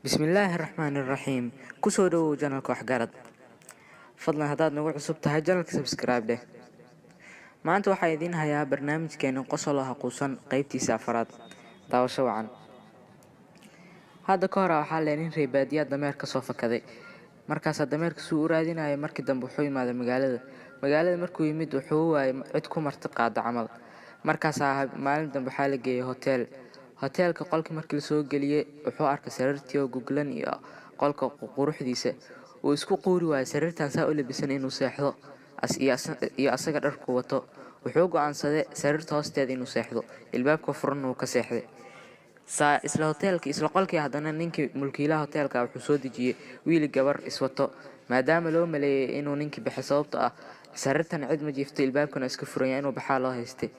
Bismillaahi raxmaani raxiim. Kusoo dhawow channelka Waxgarad. Fadlan haddaad nagu cusub tahay channelka, subscribe dheh. Maanta waxaa idiin hayaa barnaamijkeeni Qosolo Haquusan, qeybtiisa afaraad. Daawasho wacan. Hadda ka hore waxaa lee nin reer baadiyaa dameer kasoo fakaday. Markaasaa dameerka suu u raadinaya, markii dambe wuxuu yimaaday magaalada. Magaalada markuu yimid, wuxuu waayay cid ku marti qaada camal. Markaasaa maalin dambe waxaa la geeyay hotel. Hoteelka qolkii markii lasoo geliyey, wuxuu arkay sariirtii oo goglan iyo qolka quruxdiisa. Uu isku quuri waayay sariirtan saa u labisan inuu seexdo iyo asaga dharku wato. Wuxuu go'aansaday sariirta hoosteeda inuu seexdo, ilbaabka furan uu ka seexday. Saa isla hoteelka, isla qolkii, haddana ninkii mulkiilaha hoteelka wuxuu soo dejiyey wiil gabar iswato, maadaama loo maleeyay inuu ninkii baxay, sababto ah sariirtan cid ma jiifto, ilbaabkana iska furanya, inuu baxaa loo haystay.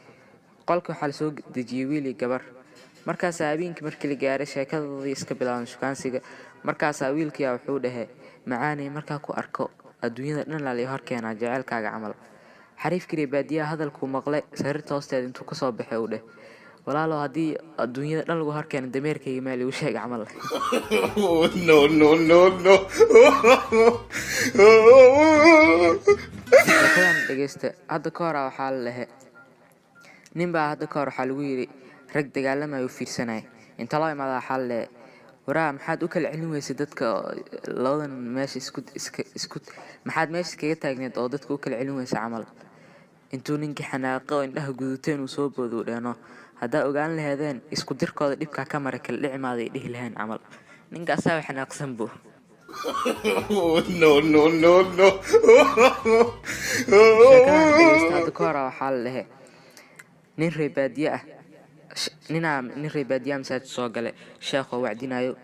Qolka waxaa lasoo dejiyey wiil iyo gabar. Markaasaa habeenkii markii la gaaray, sheekadoodii iska bilaaban, shukaansiga. Markaasaa wiilkiia wuxuu dhahay, "Macaaney, markaa ku arko adduunyada dhan lala horkeenaa jeceylkaaga camal." Xariifkii reer baadiyaha hadalkuu maqlay, sariirta hoosteeda intuu kasoo baxay uu dheh, "Walaalow, haddii adduunyada dhan lagu horkeeno, dameerkayga meel igu sheeg camal." No, no, no, no. Sheekadan dhegeysta. Hadda ka hora waxaa la dhahe ninbaa, hadda ka hor waxaa lagu yidhi rag dagaalamayo u fiirsanaya. Inta loo imaada waxaa la dhahe, "Waraa, maxaad u kala celin weysay dadka labadan meesha isku iska isku maxaad meesha iskaga taagneed oo dadka u kala celin weysay camal?" Intuu ninkii xanaaqo oo indhaha guduteen uu soo boodo uu dheeno, "Haddaa ogaan laheedeen isku dirkooda dhibkaa ka mara, kala dhici maaday dhihi laheen camal." Ninka asaaba xanaaqsan bu. No, no, no, no. Sheekadan dhegeysta. Hadda ka hora waxaa la dhahe nin reer baadiye ah, ninaa, nin reer baadiyaha masaajid soo galay sheekhoo wacdinayo.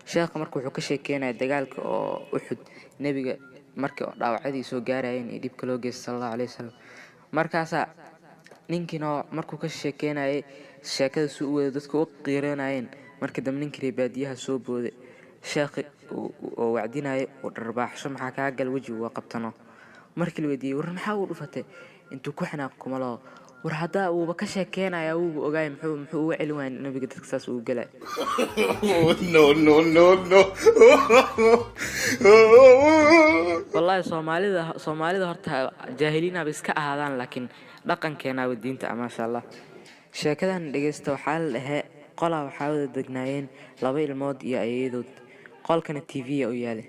Sheekha marka wuxuu ka sheekeynaya dagaalka oo Uxud, nebiga markii oo dhaawacyadii soo gaarayeen iyo dhibka loo geystay, sala Allahu alayhi wasalam. Markaasaa ninkiina markuu ka sheekeynayay sheekada, suu u wada dadka u qiiranayeen. Markii dambe ninkii reer baadiyaha soo booday, sheekhi oo wacdinayay uu dharbaaxsho. "Maxaa kaa gal?" Wejigu waa qabtano. Markii la weydiiyey, "War, maxaa uu dhufatay?" Intuu ku xanaaq kuma laho, "War, haddaa uuba ka sheekeynaya, wuuba ogaay, muxuu uga celin waaya nabiga dadka saas uu galay?" No, no, no, no. Wallaahi, Soomaalida horta jaahiliinaba iska ahaadaan, laakiin dhaqankeenaaba diinta ah, maasha Allah. Sheekadan dhegeysta. Waxaa la dhahee qolaa waxaa wada degnaayeen laba ilmood iyo ayeeyadood. Qolkana TV u yaalay.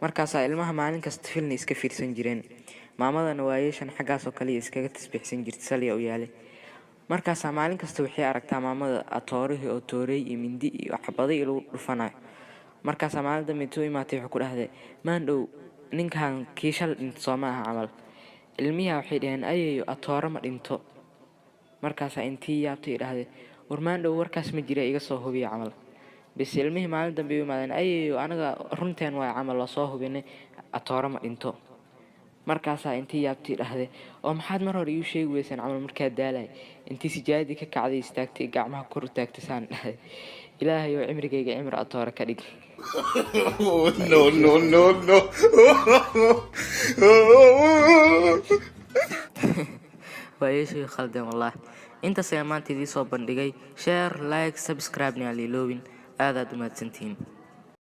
Markaasaa ilmaha maalin kasta filna iska fiirsan jireen, maamadana waayeeshan xaggaas oo kaliya iskaga tasbiixsan jirtay. Salya u yaalay. Markaasaa maalin kasta waxay aragtaa maamada atoorihii oo toorey iyo mindi iyo xabado iyo lagu dhufanayo. Markaasaa maalin dambe intuu imaatay wuxuu ku dhahday, "Maandhow ninkan kii shal dhinto soo ma aha camal?" Ilmihi waxay dhaheen, "Ayeeyo, atooro ma dhinto." Markaasaa intii yaabtay dhahday, "War, maandhow warkaas ma jira, iga soo hubiya camal." Bise ilmihii maalin dambe u imaadeen, "Ayeeyo, anaga runteen waay camal, waa soo hubinay, atooro ma dhinto." Markaasaa intii yaabtay dhahday, "Oo maxaad mar hore iigu sheegi weyseen camal markaa daalay?" Intii sijaayadii ka kacday, istaagtay, gacmaha kor u taagtay, saan dhahday, "Ilaahay oo cimrigayga cimri atoore ka dhig." No, no, no, no. Waa yeeshii khaldeen wallahi. Intaas ayaa maanta idiin soo bandhigay. Share, like, subscribe-na aan liiloobin. Aad aad u mahadsantihiin.